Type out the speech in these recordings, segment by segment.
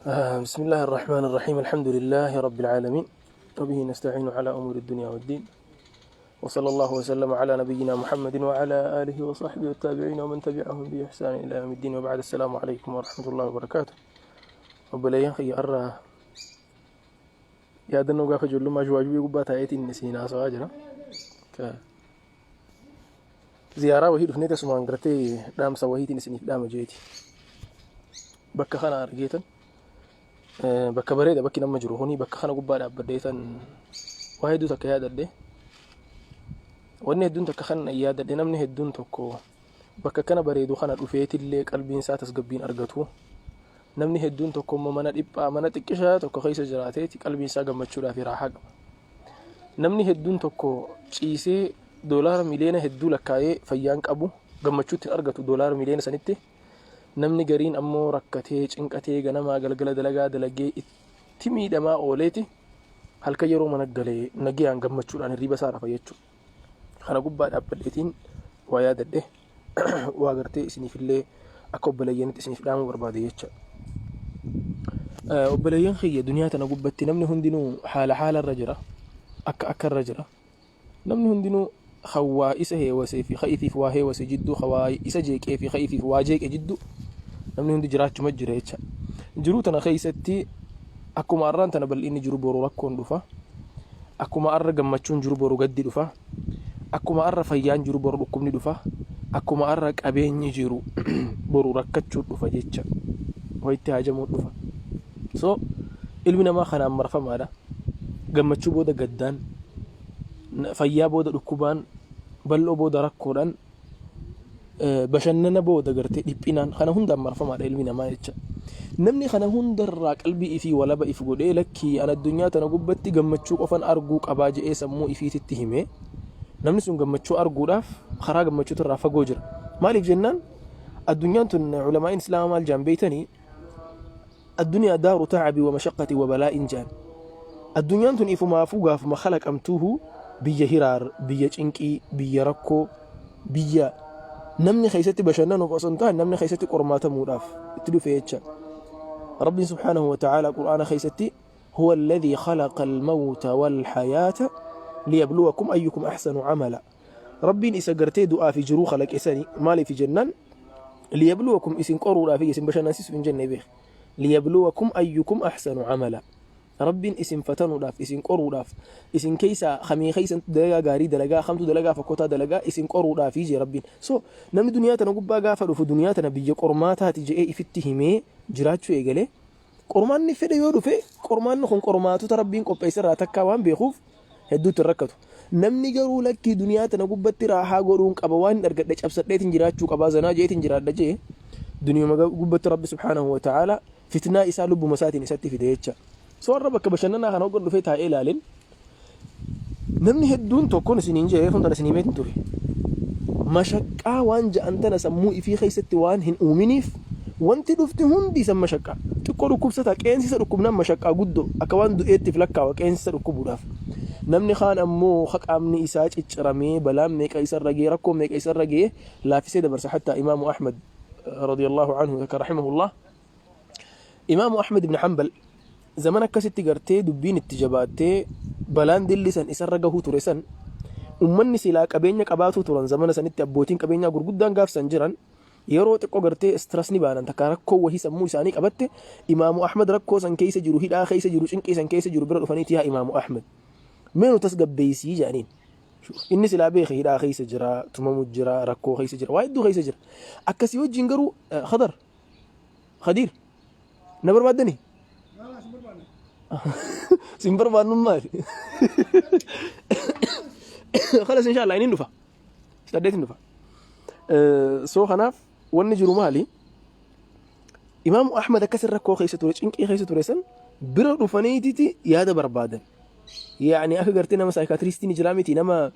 بسم الله الرحمن الرحيم، الحمد لله رب العالمين، وبه نستعين على أمور الدنيا والدين، وصلى الله وسلم على نبينا محمد وعلى آله وصحبه والتابعين ومن تبعهم بإحسان إلى يوم الدين، وبعد، السلام عليكم ورحمة الله وبركاته. Obboleeyyan kiyya, har'a yaadannoo gaafa ijoollummaa Juwaajubee gubbaa taa'eetiin isin haasawaa jira. Ziyaaraa wahii dhufnee tasumaan gartee dhaamsa wahiitiin isiniif dhaama jeeti. Bakka kana argeetan, bakka bareeda bakki nama jiru kuni, bakka kana gubbaa dhaabbadheetan waa hedduu takka yaadadhe. Wanni hedduun takka kan yaadadhe, namni hedduun tokko bakka kana bareedu kana dhufeetillee qalbiin isaa tasgabbiin argatu. Namni hedduun tokko immoo mana dhiphaa, mana xiqqishaa tokko keessa jiraateeti qalbiin isaa gammachuudhaaf raahaa qaba. Namni hedduun tokko ciisee doolaara miliyoona hedduu lakkaa'ee fayyaan qabu, gammachuutti hin argatu doolaara miliyoona sanitti. Namni gariin ammoo rakkatee, cinqatee, ganamaa galgala dalagaa dalagee itti miidhamaa ooleeti halkan yeroo mana galee nagayaan gammachuudhaan hirriba isaa rafa jechuudha. Kana gubbaa dhaabbadheetiin waa yaadadhe, waa gartee isiniifillee akka obboleeyyanitti isiniif dhaamuu barbaade jecha. Obboleeyyan kiyya, duniyaa tana gubbatti namni hundinuu haala haala irra jira. Akka akka irra jira. Namni hundinuu hawaa isa heewasee fi ka'ifiif waa heewase jidduu, hawaa isa jeeqee fi ka'ifiif waa jeeqe jidduu namni hundi jiraachuma jira jecha. Jiruu tana keessatti akkuma arraan tana bal'inni jiru, boru rakkoon dhufa. Akkuma arra gammachuun jiru, boru gaddi dhufa. Akkuma arra fayyaan jiru, boru dhukkubni dhufa. Akkuma arra qabeenyi jiru, boru rakkachuu dhufa jecha. Wayitti haajamuu dhufa. So ilmi namaa kanaan marfamaadha. Gammachuu booda gaddaan, fayyaa booda dhukkubaan, bal'oo booda rakkoodhaan, bashannana booda gartee dhiphinaan, kana hundaan marfamaadha ilmi namaa jecha. Namni kana hundarraa qalbii ifii walaba if godhee, "Lakkii, an addunyaa tana gubbatti gammachuu qofan arguu qabaa," jedhee sammuu ifiititti himee, namni sun gammachuu arguudhaaf karaa gammachuu irraa fagoo jira. Maaliif jennaan, addunyaan tun, culamaa'iin islaamaa maal jaan beeytanii? "الدنيا دار تعب ومشقة وبلاء" jaan. Addunyaan tun ifumaafuu gaafuma kalaqamtuuhu biyya hiraar, biyya cinqii, biyya rakkoo, biyya namni keessatti bashannanuuf osoo hin taane namni keessatti qormaatamuudhaaf itti dhufe jecha. Rabbiin سبحانه وتعالى qur'aana keessatti "هو الذي خلق الموت والحياة ليبلوكم أيكم أحسن عملا". Rabbiin isa gartee du'aa fi jiruu kalaqe sani maaliif jennaan, ليبلوكم, isin qoruudhaaf, isin bashannansiisuuf hin jenne beek. ليبلوكم أيكم أحسن عملا. Rabbiin isin fatanuudhaaf, isin qoruudhaaf, isin keessa kamii keessa dalagaa gaarii dalagaa, kamtu dalagaa fokkotaa dalagaa, isin qoruudhaaf jee Rabbiin. So namni duniyaa tana gubbaa gaafa dhufu, duniyaa tana biyya qormaataati je'ee ifitti himee jiraachuu eegalee, qormaanni fedhe yoo dhufe, qormaanni kun qormaatota Rabbiin qopheesse irraa takkaa waan beekuuf hedduutti hin rakkatu. Namni garuu "Lakkii, duniyaa tana gubbatti raahaa godhuun qaba, waan hin argadhe cabsadheetiin jiraachuu qabaa, zanaa jeetiin jiraadha" jee, duniyaa gubbatti Rabbi سبحانه وتعالى fitnaa isaa lubbuma isaatiin isatti fide jecha. So warra bakka bashannanaa kana hoggan dhufee taa'ee ilaalin, namni hedduun tokkoon isiniin jee hundaan isinii meetin ture. Mashaqqaa waan ja'an tana sammuu ifii keessatti waan hin uuminiif, wanti dhufti hundi isan mashaqqaa. Xiqqoo dhukkubsata, qeensisa dhukkubnaan mashaqqaa guddoo akka waan du'eettiif lakkaawa qeensisa dhukkubuudhaaf. Namni kaan ammoo qaamni isaa cicciramee, balaan meeqa isarra ga'ee, rakkoon meeqa isarra ga'ee, laaffisee dabarsa. Hatta Imaamu Ahmad رضي الله عنه رحمه الله, Imaamu Ahmad ibn Hanbal, zaman akkasitti gartee dubbiin itti jabaattee balaan dilli san isarra gahuu ture san, ummanni silaa qabeenya qabaatu turan zamana sanitti, abbootiin qabeenyaa gurguddaan gaafsan jiran, yeroo xiqqoo gartee stress ni baanan, takka rakkoo wahii sammuu isaanii qabatte, Imaamu Ahmad rakkoo san keessa jiru, hidhaa keessa jiru, cinqii san keessa jiru bira dhufaniiti, "Yaa Imaamu Ahmad, mee nu tasgabbeessii," jedhaniin. Inni silaa beeke, hidhaa keessa jira, tumamu jira, rakkoo keessa jira, waa hedduu keessa jira. Akkasii wajjin garuu, Khadar, Khadiir, na barbaaddani? Sin barbaadnu maali? خلاص, إن شاء الله inni dhufa. Saddeetin dhufa. So kanaaf wanni jiru maali? Imaamu Ahmad akkasin rakkoo keessa ture, cinqii keessa ture san bira dhufaniititi yaada barbaadan. Yaani akka gartee nama psychiatristiin jira miti, nama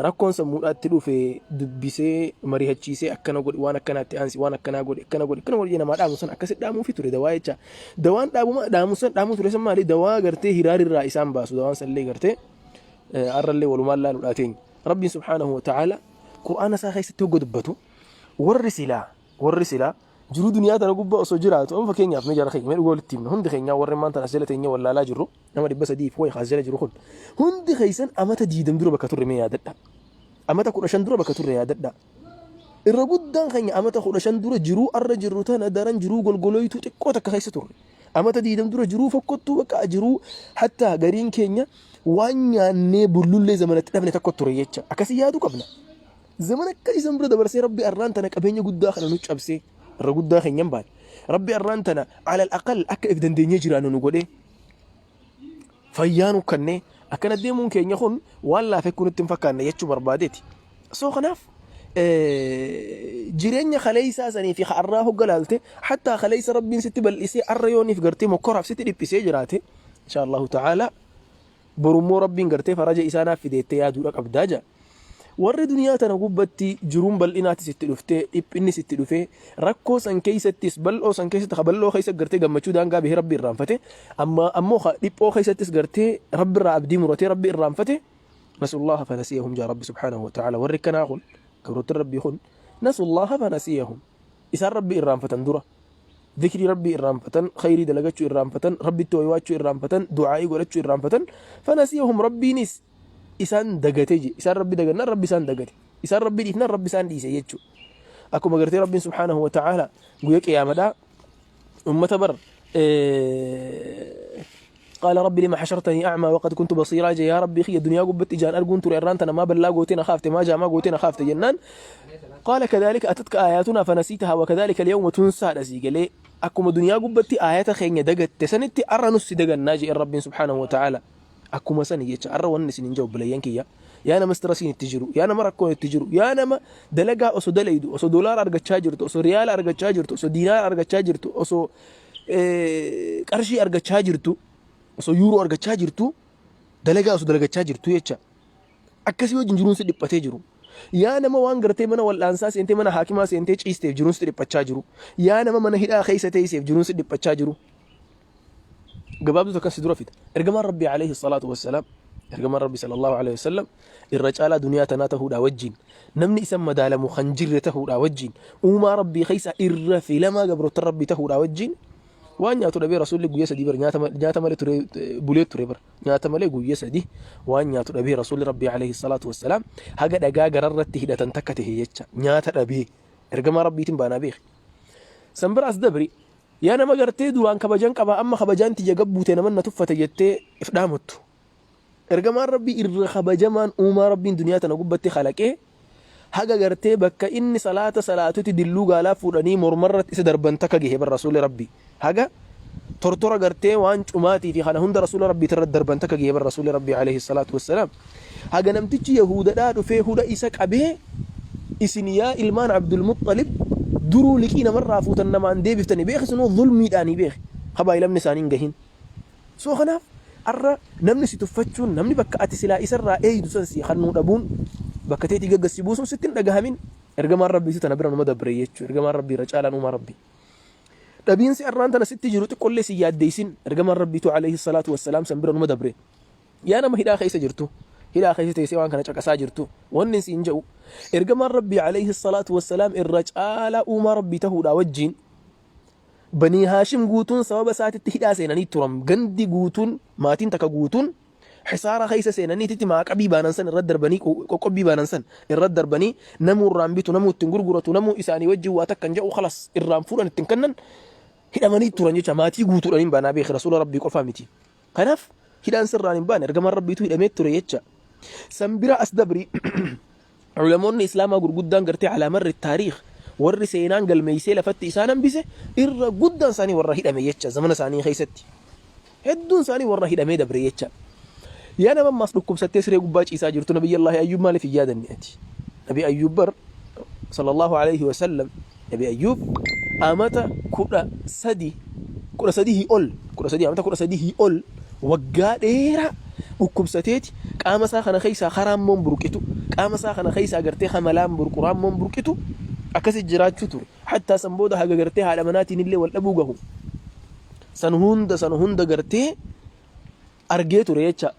rakkoon sammuudhaatti dhufe dubbisee, mari'achiisee, akkana godhi, waan akkanaatti aansi, waan akkanaa godhi, akkana godhi, akkana godhi namaa dhaamu san akkasi dhaamuufi ture dawaa jecha. Dawaan dhaabuma dhaamu san dhaamuu ture san maali? Dawaa gartee hiraarirraa isaan baasu. Dawaan sanillee gartee har'allee walumaan laaluudhaa teenya. Rabbiin سبحانه وتعالى qur'aana isaa keessatti hogga dubbatu, warri silaa Jiruu duniyaa tana gubbaa osoo jiraatu, amma fakkeenyaaf mee jara keenya, mee dhugaa walitti himna, hundi keenyaa warri ammaan tana as jala teenyee wallaalaa jirru, nama 300 fi wayi as jala jiru kun, hundi keessan amata 20 dura bakka turre mee yaadadha. Amata 15 dura bakka turre yaadadha. Irra guddaan keenya amata 15 dura jiruu arra jirru tana daran jiruu golgoloytuu xiqqoo takka keessa turre. Amata 20 dura jiruu fokkottuu, bakka jiruu hattaa gariin keenya waan nyaannee bullullee zamanatti dhabne tokko ture jecha. Akkasii yaaduu qabna. Zamana akkasii san bira dabarsee Rabbi arraan tana qabeenya guddaa kana nu cabsee, irra guddaa keenya hin baane. Rabbi arraan tana alal aqal akka if dandeenyee jiraannu nu godhee, fayyaa nu kennee, akkana deemuun keenya kun waan laafee kun nutti hin fakkaanne jechuu barbaadeeti. So kanaaf jireenya kaleessaa sanii fi har'aa hogga laalte, hattaa kaleessa Rabbiin sitti bal'isee arra yooniif gartee mokkoraaf sitti dhiphisee jiraate, insha Allahu ta'ala borummoo Rabbiin gartee faraja isaa naaf fideettee yaaduudha qabdaa jaa. Warri duniyaa tana gubbatti jiruun bal'inaatis itti dhuftee, dhiphinnis itti dhufee, rakkoo san keessattis, bal'oo san keessatti, ka bal'oo keessa gartee gammachuu daangaa bahee Rabbi irraanfate, amma ammoo ka dhiphoo keessattis gartee Rabbi irraa abdii muratee Rabbi irraanfate, nasullaha fanasiyahum jaa Rabbi subhaanahu wa ta'ala. Warri kanaa kun, gabroottan Rabbii kun, nasullaha fanasiyahum, isaan Rabbi irraanfatan dura. Dhikrii Rabbii irraanfatan, khayrii dalagachuu irraanfatan, Rabbitti waywaachuu irraanfatan, du'aa'ii godhachuu irraanfatan, fanasiyahum, Rabbiinis isaan dagate je. Isaan Rabbi dagannaan Rabbi isaan dagate. Isaan Rabbi dhiifnaan Rabbi isaan dhiise jechuudha. Akkuma gartee Rabbiin subhaanahu wa ta'ala guyya qiyaamadhaa ummata bar قال رب لما حشرتني أعمى وقد كنت بصيرا جي يا ربي خي الدنيا قبت إجان أرجون ترى إران ما بلا قوتين خافت ما جا ما قوتين خافت جنان قال كذلك أتتك آياتنا فنسيتها وكذلك اليوم تنسى. رزيق لي أكما دنيا قبت آيات خين دقت تسنتي أرى نص دقن ناجي الرب سبحانه وتعالى. Akkuma sani jecha arra wanni isin hin jiru, obboleeyyan kiyya, yaa nama stressiin itti jiru, yaa nama rakkoon itti jiru, yaa nama dalagaa osoo dalaydu, osoo doolaara argachaa jirtu, osoo riyaala argachaa jirtu, osoo diinaara argachaa jirtu, osoo qarshii argachaa jirtu, osoo yuuroo argachaa jirtu, dalagaa osoo dalagachaa jirtu jecha akkasii wajjin jiruun si dhiphatee jiru. Yaa nama waan gartee mana wal'aansaa seentee, mana haakimaa seentee ciisteef jiruun si dhiphachaa jiru. Yaa nama mana hidhaa keessa teesseef jiruun si dhiphachaa jiru. Gabaabduu takka si dura fida. Ergamaan Rabbii alayhi salaatu wassalaam, ergamaan Rabbii sallallahu alayhi wasallam, irra caalaa duniyaa tanaa tahuudhaa wajjin, namni isa madaalamu kan jirre tahuudhaa wajjin, uumaa Rabbii keessaa irra filamaa gabroota Rabbii tahuudhaa wajjin, waan nyaatu dhabee Rasuulli guyyaa 3 bar nyaata malee ture, bulee ture bar. Nyaata malee guyyaa 3 waan nyaatu dhabee Rasuulli Rabbii alayhi salaatu wassalaam haga dhagaa gararratti hidhatan takka tahe jecha nyaata dhabee. Ergamaa Rabbiitiin baanaa beeki. San bira as dabri. Yaa nama gartee duraan kabajan qaba, amma kabajaan tiyya gabbuute, naman na tuffate jettee if dhaamuttu. Ergamaan Rabbii irra kabajamaan uumaa Rabbiin duniyaa tana gubbatti kalaqee haga gartee bakka inni salaata salaatutti dilluu gaalaa fuudhanii mormarratti isa darban takka gahe bar Rasuulli Rabbii. Haga tortora gartee waan cumaatii fi kana hunda Rasuula Rabbii irratti darban takka gahe bar Rasuulli Rabbii alayhi salaatu wassalaam. Haga namtichi Yahuudadhaa dhufee hudha isa qabee, isin yaa ilmaan Abdul Muxxalib duruu liqii namarraa fuutan namaan deebiftanii beeki, sunuu zulmiidhaanii beeki habaayilamni isaanii hin gahin. So kanaaf arra namni si tuffachuun, namni bakka ati silaa isarraa eeydu san si kannuu dhabuun, bakka teetii gaggas si buusuun sitti hin dhagahamin. Ergamaan Rabbiitu tana bira numa dabre jechuu. Ergamaan Rabbii irra caalaan uumaa Rabbii. Dhabiinsi arraan tana sitti jiru xiqqollee si yaaddeessin. Ergamaan Rabbiitu alayhi salaatu wassalaam san bira numa dabre. Yaa nama hidhaa keessa jirtu, hidhaa keessa teessee waan kana caqasaa jirtu, wanni siin jedhu, ergamaan Rabbii alayhi salaatu wassalaam irra caalaa uumaa Rabbii tahuudhaa wajjiin Banii Haashim guutuun sababa isaatitti hidhaa seenanii turan. Gandi guutuun, maatiin takka guutuun hisaara keessa seenaniititti maaqabii baanan san irra darbanii, qoqqobbii baanan san irra darbanii, namuu irraan bitu, namuu ittiin gurguratu, namuu isaanii wajjin waa takka hin jedhu, kalas irraan fuudhan ittiin kennan, hidhamanii turan jecha maatii guutuudhaan hin baanaa beeki, Rasuula Rabbii qofaa miti. Kanaaf hidhaan sirraan hin baane, ergamaan Rabbiitu hidhamee ture jecha. San bira as dabri, ulamoonni Islaamaa gurguddaan gartee alaa marri taariikh warri seenaan galmeessee lafatti isaan hambise irra guddaan isaanii warra hidhame jecha zamana isaanii keessatti. Hedduun isaanii warra hidhamee dabre jecha. Yaa nama ammaas dhukkubsattee siree gubbaa ciisaa jirtu, Nabiyyallaahi Ayyuub maaliif hin yaadanne ati? Nabi Ayyuub bar sallallahu alayhi wa sallam, Nabi Ayyuub amata 13, 13 ol, 13, amata 13 ol, waggaa dheeraa dhukkubsateeti qaama isaa kana keessaa karaammoon burqitu, qaama isaa kana keessaa gartee hamalaan burqu, raammoon burqitu, akkasi jiraachuu ture. Hattaa san booda haga gartee haadha manaatiin illee wal dhabuu gahu. San hunda gartee argee ture jecha.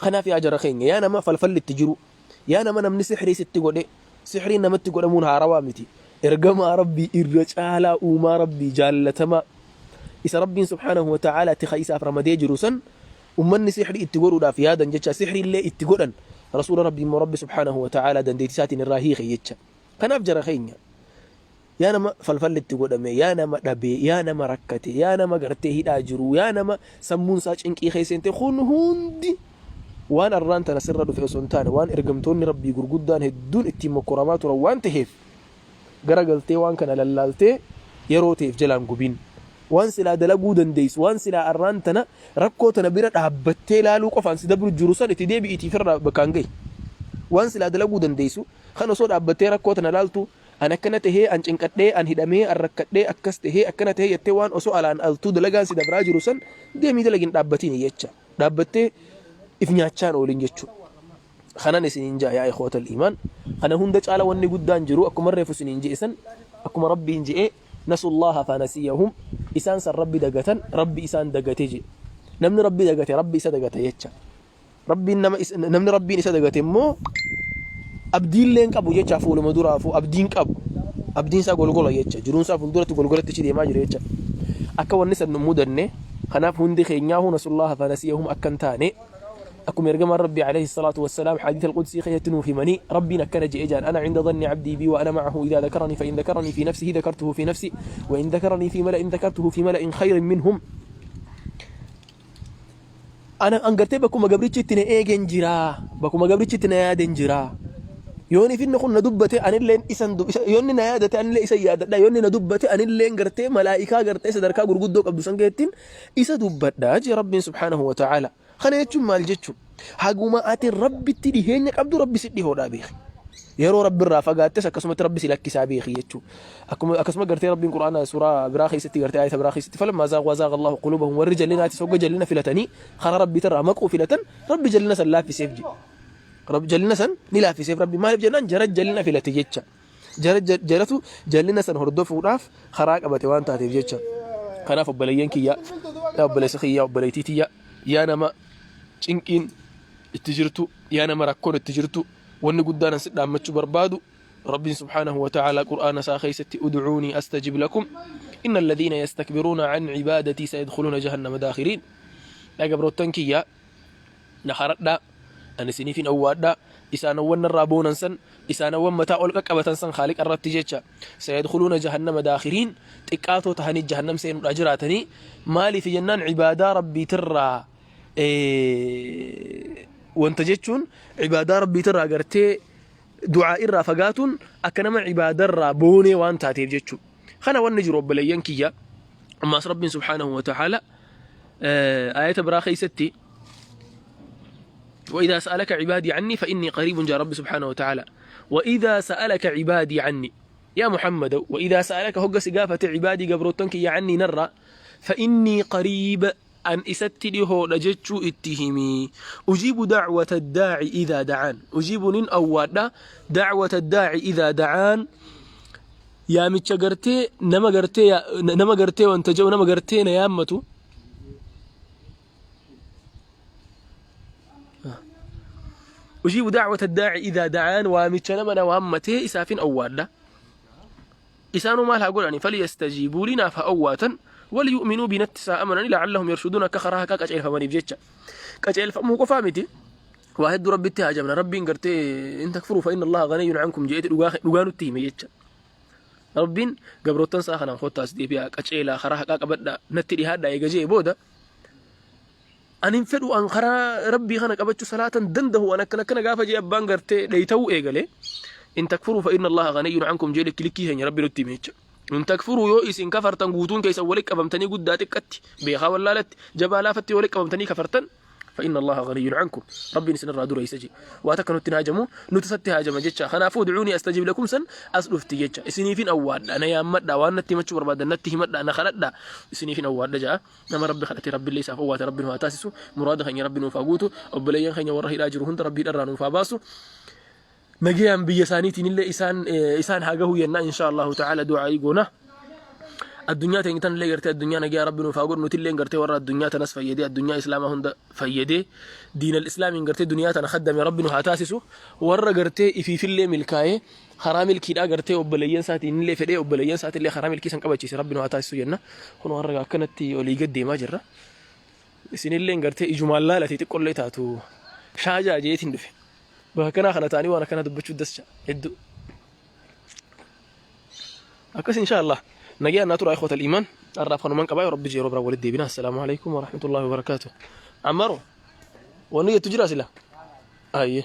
Kanaaf yaa jara keenya, yaa nama falfalli itti jiru, yaa nama namni sihrii sitti godhe, Sihriin namatti godhamuun haarawaa miti. Ergamaa Rabbii irra caalaa uumaa Rabbii jaallatamaa isa Rabbiin subhaanahu wa ta'aalaa tika isaaf ramadee jiru san ummanni sihrii itti godhuudhaaf yaadan jecha sihriillee itti godhan Rasuula Rabbii immoo Rabbi subhaanahu wa ta'aalaa dandeettii isaatiin irraa hiike jecha. Kanaaf jara keenya yaa nama falfalli itti godhame, yaa nama dhabe, yaa nama rakkate, yaa nama gartee hidhaa jiru, yaa nama sammuun isaa cinqii keessa seente kun hundi waan arraan tana sirra dhufe osoo hin taane waan ergamtoonni Rabbii gurguddaan hedduun ittiin mokkoramaa turan waan taheef gara galtee waan kana lallaaltee yeroo teef jalaan gubin. Waan silaa dalaguu dandeessu, waan silaa arraan tana rakkoo tana bira dhaabbattee laaluu qofaan si dabru jiru san itti deebi'iitii firraa bakkaan gahi. Waan silaa dalaguu dandeessu kan osoo dhaabbattee rakkoo tana laaltu an akkana tahee, an cinqadhee, an hidhamee, an rakkadhee, akkas tahee, akkana tahee jettee waan osoo alaan altuu dalagaan si dabraa jiru san deemii dalagi hin dhaabbatini jecha. Dhaabbattee if nyaachaan oolin jechuudha. Kanan isiniin ja'a yaa ikhwatal iimaan. Kana hunda caala wanni guddaan jiru akkuma reefu isiniin je'e san akkuma Rabbiin je'e nasullaha fanasiyahum isaan san Rabbi dagatan Rabbi isaan dagate je'e. Namni Rabbi dagate Rabbi isa dagata jecha. Rabbiin nama namni Rabbiin isa dagate immoo abdiillee hin qabu jecha fuuluma duraafuu abdiin qabu. Abdiin isaa golgola jecha jiruun isaa fuulduratti golgolatti achi deemaa jira jecha. Akka wanni san nu mudanne kanaaf hundi keenyaahuu nasullaha fanasiyahum akka hin taane akkuma ergamaan Rabbii alayhi salaatu wassalaam hadiisa al-qudsii keessatti nuuf himanii Rabbiin akkana je'e jaan ana cinda dhanni cabdii bii wa ana macahu idaa dhakaranii fa in dhakaranii fi nafsihi dhakartuhu fi nafsi wa in dhakaranii fi mala'in dhakartuhu fi mala'in khayrin minhum ana an gartee bakkuma gabrichi itti na eegen jira bakkuma gabrichi itti na yaaden jira yoon ifinni kun na dubbate anilleen isan yoonni na yaadate anillee isa yaadadha yoonni na dubbate anilleen gartee malaa'ikaa gartee sadarkaa gurguddoo qabdu san keettiin isa dubbadha jee Rabbiin subhaanahu wa ta'aala kana jechuun maal jechuun haguma ati Rabbitti dhiheenya qabdu Rabbi si dhihoodhaa beeki Yeroo Rabbi irraa fagaattes akkasumatti Rabbi si lakkisaa beeki jechuudha. Akkuma akkasuma gartee Rabbiin Qur'aana suuraa biraa keessatti gartee ayata biraa keessatti falammaa zaaquu azaaqa Allahu quluubahum warri jallinaatis hogga jallina filatanii karaa Rabbiitirraa maquu filatan Rabbi jallina san laaffiseef jedhe. Rabbi jallina san ni laaffiseef Rabbi maaliif jennaan jara jallina filate jecha. Jara jaratu jallina san hordofuudhaaf karaa qabate waan taateef jecha. Kanaaf obboleeyyan kiyya yaa obboleessa kiyya yaa obboleettii tiyya yaa nama cinqiin itti jirtu yaa nama rakkoon itti jirtu Wanni guddaan an si dhaammachuu barbaadu Rabbiin subhaanahu wa ta'aalaa Qur'aana isaa keessatti ud'uunii astajib lakum inna alladhiina yastakbiruuna an cibaadatii sayadkhuluuna jahannama daakhiriin. Yaa gabroottan kiyya na kadhadhaa ani isiniifin owwaadha isaanowwan narraa boonan san isaanowwan mataa ol qaqqabatan san Khaaliqa irratti jecha sayadkhuluuna jahannama daakhiriin xiqqaatoo tahanii jahannam seenuudhaa jiraatanii maaliif jennaan cibaadaa Rabbiitirraa wanta jechuun ibaadaa rabbiitirraa gartee du'aa irraa fagaatuun akka nama ibaadarraa boonee waan taateef jechuu kana wanni jiru obboleeyyan kiyya ammaas rabbiin subhaanahu wa ta'aala ayata biraa keessatti وإذا سألك عبادي عني فإني قريب جاء رب سبحانه وتعالى وإذا سألك عبادي عني يا محمد وإذا سألك هقس سقافة عبادي قبروتنك عني نرى فإني قريب An isatti dhihoodha jechuu itti himi. Ujiibu da'wata daa'i idhaa da'aan. Ujiibu nin awwaadha da'wata daa'i idhaa da'aan. Yaamicha gartee nama gartee nama gartee wanta jedhu nama gartee na yaammatu. Ujiibu da'wata daa'i idhaa da'aan waamicha nama na waammatee isaafin awwaadha. Isaanuu maal haa godhani? Falyastajiibuu lii naaf haa owwaatan, waliyu'minuu bii nattis haa amanani la'allahum yarshuduun akka karaa haqaa qaceelfamaniif jecha. Qaceelfamuu qofaa miti. Waa hedduu Rabbitti haajamna. Rabbiin gartee in takfuruu fa inna Allaha ganiyyun ankum je'eeti dhugaa dhugaa nutti hime jecha. Rabbiin gabroottan isaa kanaan kottaa as deebi'aa qaceelaa karaa haqaa qabadhaa natti dhihaadhaa eega je'e booda ani hin fedhu an karaa rabbii kana qabachuu salaatan dandahu an akkana akkana gaafa jee abbaan gartee dheeyta'uu eegale in takfuruu fa inna allaha ganiyyun ankum jee likki likkii keenya rabbi nutti hime jecha in takfuruu yoo isin kafartan guutuun keessan walitti qabamtanii guddaa xiqqatti beekaa wallaalatti jabaa laafatti walitti qabamtanii kafartan fa inna allaha ganiyyun ankum rabbiin isin irraa dureessa jee waa takka nutti hin haajamu nuti isatti haajama jecha kanaafuu udcuunii astajib lakum san as dhufti jecha isiniifin awwaadha na yaammadha waan natti himachuu barbaadan natti himadha na kadhadha isiniifin awwaadha ja'a Nama Rabbi kadhate Rabbillee isaaf owwaate Rabbi nu haa taasisu. Muraada keenya Rabbi nuuf haa guutu. Obboleeyyan keenya warra hidhaa jiru hunda Rabbi hidharraa nuuf haa baasu. Nagayaan biyya isaaniitiin illee isaan isaan haa gahu jenna insha Allahu ta'ala du'aa'ii goona. Addunyaa teenya tanallee gartee addunyaa nagaa Rabbi nuuf haa godhu. Nutillee gartee warra addunyaa tanas fayyadee, addunyaa islaamaa hunda fayyadee, diinal islaamiin gartee duniyaa tana khaddame Rabbi nu haa taasisu. Warra gartee ifiifillee milkaa'ee karaa milkiidhaa gartee obboleeyyan isaatiin illee fedhee obboleeyyan isaatillee karaa milkii san qabachiise Rabbi nu haa taasisu jenna. Kun warra akkanatti olii gad deemaa jirra. Isinillee gartee ijumaan laalati xiqqollee taatu shaajaa jeetiin dhufe. Bakka kanaa kana ta'anii waan akkanaa dubbachuu dascha hedduu. Akkas insha Allah. Nagayaan naa tura, ikhwatal iimaan. Har'aaf kanuman qabaa, yoo Rabbi yeroo biraa walitti deebina. Assalaamu alaikum warahmatullahi wabarakaatuh. Ammaro wanni jettu jira sila? Ayyee.